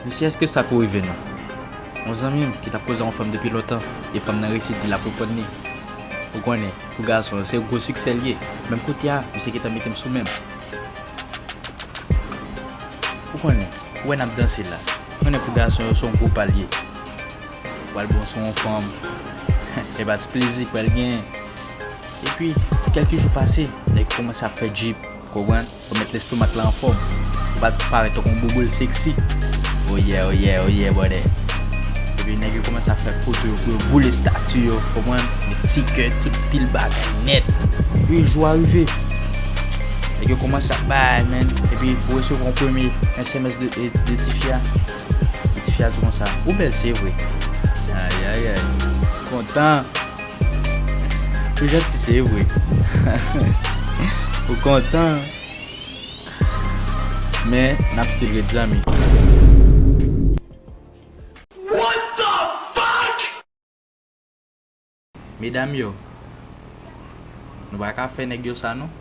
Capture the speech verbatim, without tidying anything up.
Mesye, èske sa ko rive nou? Yon zanmi m ki t ap koze yon fanm depi lontan, e fanm nan resi di l ap reponn li. Ou konnen, pou gason, se gwo siksè l ye. Menm kote a, misye gentan mete m sou men m. Ou konnen, ou wè n ap danse la. Ou konnen pou gason yo, se yon gwo pa l ye. Ou al bon sou yon fanm, e pa ti plezi pral genyen. Epi, kèlke jou pase, nèg yo kòmanse ap fè djip, konprann? Remèt lestomak la anfòm. Ou pa t parèt tankou yon bouboul seksi. Oyè, oyè, oyè, brother. Epi nèg yo kòmanse ap fè foto yo pou yo boule estati yo, konprann? Met ti kè, tout pil bagay nèt. Epi jou a rive. Nèg yo kòmanse ap bay, man. Epi ou resevwa yon premye S M S de, de, de tifi a. E tifi a di konsa, "Ou bèl, se vre." Ayayay. Kontan. Ou janti, se vre. Ou kontan. Men, n ap still ret zanmi. Medam yo, nou pa ka fè nèg yo sa non.